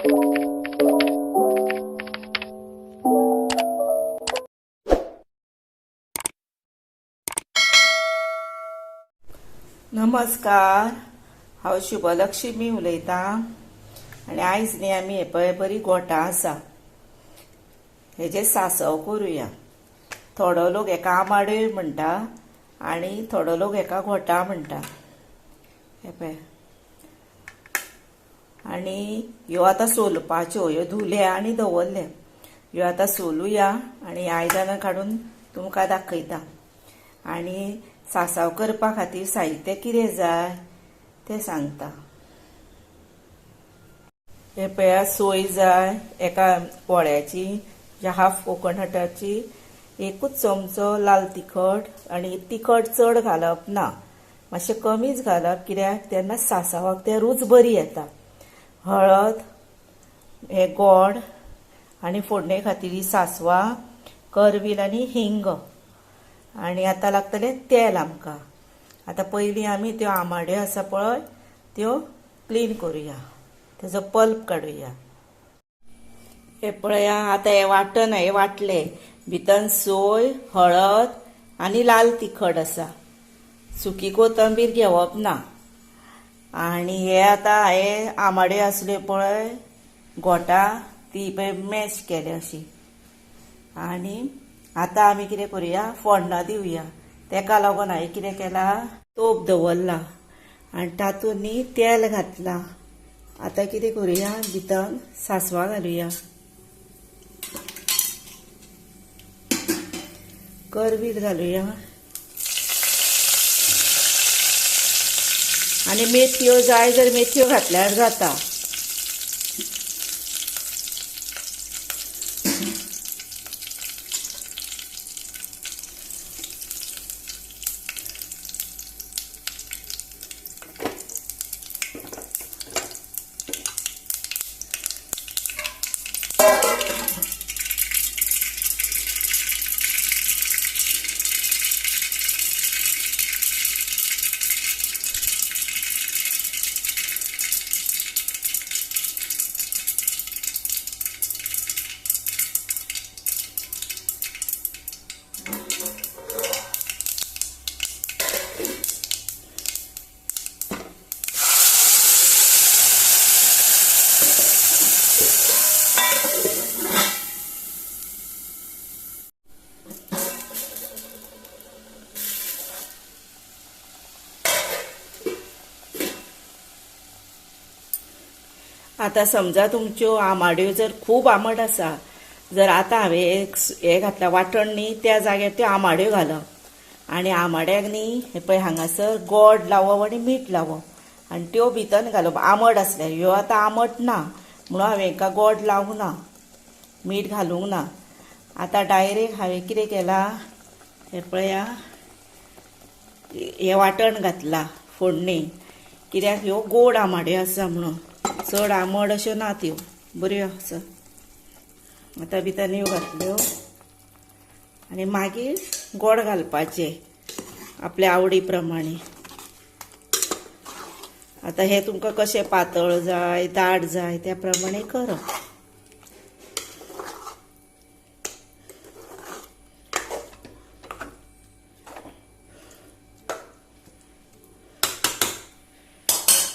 नमस्कार, हांव शुभलक्ष्मी उलयतां. आनी आयज न्ही आमी हे पळय बरी गोठां आसा हेजे सांसव करुया. थोडो लोक हेका आमाड्यो म्हणटा आनी थोडो लोक हेका घोटां म्हणटा. हे पळय, आनी ह्यो आतां सोलपाच्यो, ह्यो धुल्या आनी दवरल्या. ह्यो आतां सोलुया आनी आयदनां काडून तुमकां दाखयता. आनी सांसव करपा खातीर साहित्य कितें जाय तें सांगता. हे पळया, सोय जाय एका पोळ्याची, हाफ कोकोनटाची, एकूच चमचो लाल तिखट. आनी तिखट चड घालप ना, मातशें कमीच घालप, कित्याक तेन्ना सांसवाक तें रूच बरी येता. हळद, हे गोड, आनी फोडणे खातीर ही सांसवां, करवील आनी हिंग. आनी आतां लागतलें तेल आमकां. आतां पयलीं आमी त्यो आमाड्यो आसा पळय त्यो क्लीन करुया, तेजो पल्प काडुया. हे पळया, आतां हे वांटण हे वांटलें, भितर सोय, हळद आनी लाल तिखट आसा. सुकी कोथंबीर घेवप ना. आनी हे आतां हांवें आमाड्यो आसल्यो पळय घोटां, ती पळय मॅश केल्या अशी. आनी आतां आमी कितें करुया, फोडणां दिवया. तेका लागून हांवें कितें केलां, तोप दवरला आनी तातूंत न्ही तेल घातलां. आतां कितें करुया, भितर सांसवां घालुया, करवील घालुया आनी मेथयो जाय जर मेथयो घातल्यार जाता. आतां समजा तुमच्यो आमाड्यो जर खूब आमट आसा, जर आतां हांवें हें घातलां वांटण न्ही, त्या जाग्यार त्यो आमाड्यो घालप. आनी आमाड्याक न्ही हे पळय हांगासर गोड लावप आनी मीठ लावप आनी त्यो भितर घालप आमट आसल्यार. ह्यो आतां आमट ना म्हणून हांवें हेका गोड लावंक ना, मीठ घालूंक ना. आतां डायरेक्ट हांवें कितें केलां, हें पळया हें वांटण घातलां फोडणी, कित्याक ह्यो गोड आमाड्यो आसा म्हणून, चड आमट अश्यो ना त्यो, बऱ्यो आसा. आतां भितर न्ही घातल्यो आनी मागीर गोड घालपाचें आपल्या आवडी प्रमाणे. आतां हें तुमकां कशें पातळ जाय, दाट जाय त्या प्रमाणे करप.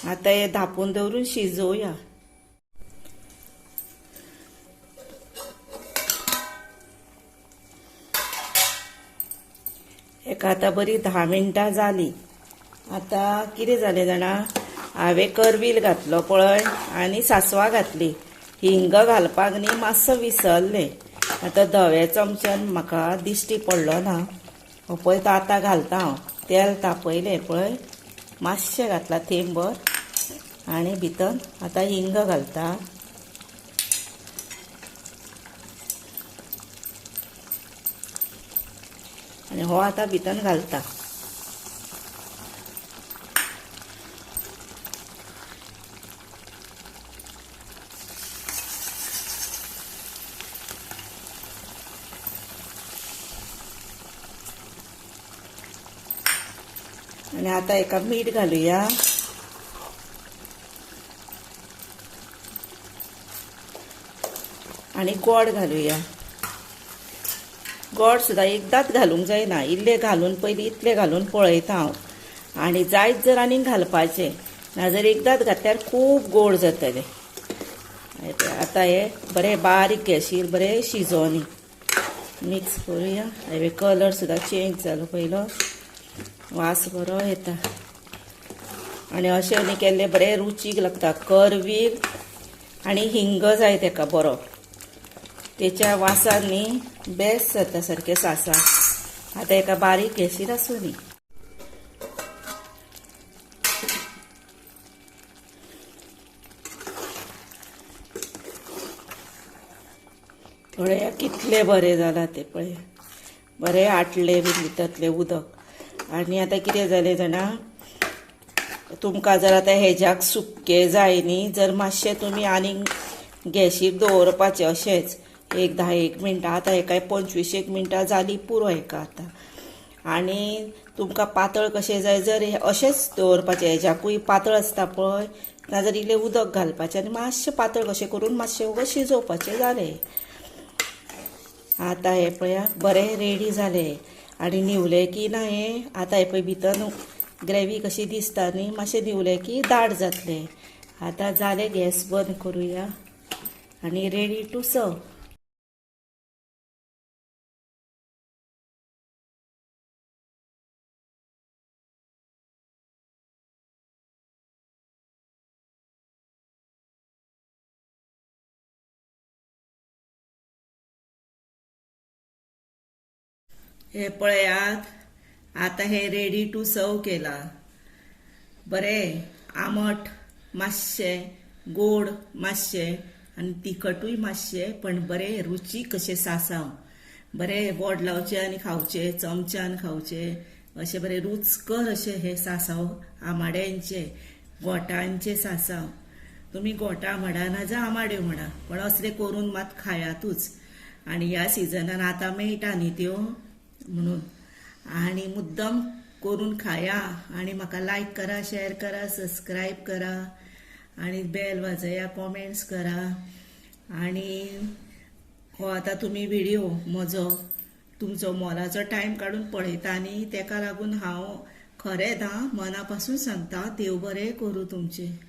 आतां हें धांपून दवरून शिजोवया. एका आतां बरी 10 मिनटां जालीं. आतां कितें जालें जाणा, हांवें करवील घातलो पळय आनी सांसवां घातली. हिंग घालपाक न्ही मातसो विसरलें. आतां धव्या चमच्यान म्हाका दिश्टी पडलो ना, हो पळय तो आतां घालता हांव. तेल तापयलें पळय, मातशें घातलां थेंबर, आनी भितर आतां हिंग घालता. आनी हो आतां भितर घालता. आनी आतां हेका मीठ घालुया. आनी गोड घालुया. गोड सुद्दां एकदांच घालूंक जायना, इल्लें घालून पयलीं इतलें घालून पळयता हांव, आनी जायत जर आनीक घालपाचें नाजाल्यार एकदांच घातल्यार खूब गोड जातलें. आतां हे बरें बारीक गॅशीर बरें शिजोवनी मिक्स करुया. हे कलर सुद्दां चेंज जालो, पयलो वास बरो येता. आनी अशें न्ही केल्लें बरें रुचीक लागता. करवीर आनी हिंग जाय तेका बरो, तेच्या वासान न्ही बेस्ट जाता सारकें सासांव. आतां हेका बारीक गॅशीर आसूं न्ही. पळया कितलें बरें जालां तें पळया, बरें आटलें बी भितरलें उदक. आनी आतां कितें जालें जाणा, तुमकां जर आतां हेज्याक सुक्कें जाय न्ही, जर मातशें तुमी आनीक गॅशीर दवरपाचें अशेंच एक 10 मिनटां. आतां हेका 25 मिनटां जालीं पुरो हेका आतां. आनी तुमकां पातळ कशें जाय जर अशेंच दवरपाचें, हेज्याकूय पातळ आसता पळय, नाजाल्यार इल्लें उदक घालपाचें आनी मातशें पातळ कशें करून मातशें वगत शिजोवपाचें जालें. आतां हें पळया बरें रेडी जालें. आनी न्हिवलें की ना हें, आतां हें पळय भितर ग्रेवी कशी दिसता न्ही, मातशें न्हिवलें की दाट जातलें. आतां जालें, गॅस बंद करुया आनी रेडी टू सर्व. हे पळयात आतां हे रेडी टू सर्व केला. बरें आमट मातशें, गोड मातशें आनी तिखटूय मातशें, पण बरें रुचीक कशें सासांव. बरें बोट लावचें आनी खावचें, चमच्यान खावचें, अशें बरें रुचकर अशें हें सासांव आमाड्यांचें, गोटांचें सासांव. तुमी गोटां म्हणा ना जावं आमाड्यो म्हणा, पण असलें करून मात खायातूच. आनी ह्या सिजनान आतां मेळटा न्ही त्यो, म्हणून आनी मुद्दम करून खाया. आनी म्हाका लायक करा, शेअर करा, सबस्क्रायब करा आनी बेल वाजया, कॉमेंट्स करा. आनी हो आतां तुमी व्हिडियो म्हजो तुमचो मोलाचो टायम काडून पळयता न्ही, तेका लागून हांव खरेंच मना पासून सांगता, देव बरें करूं तुमचें.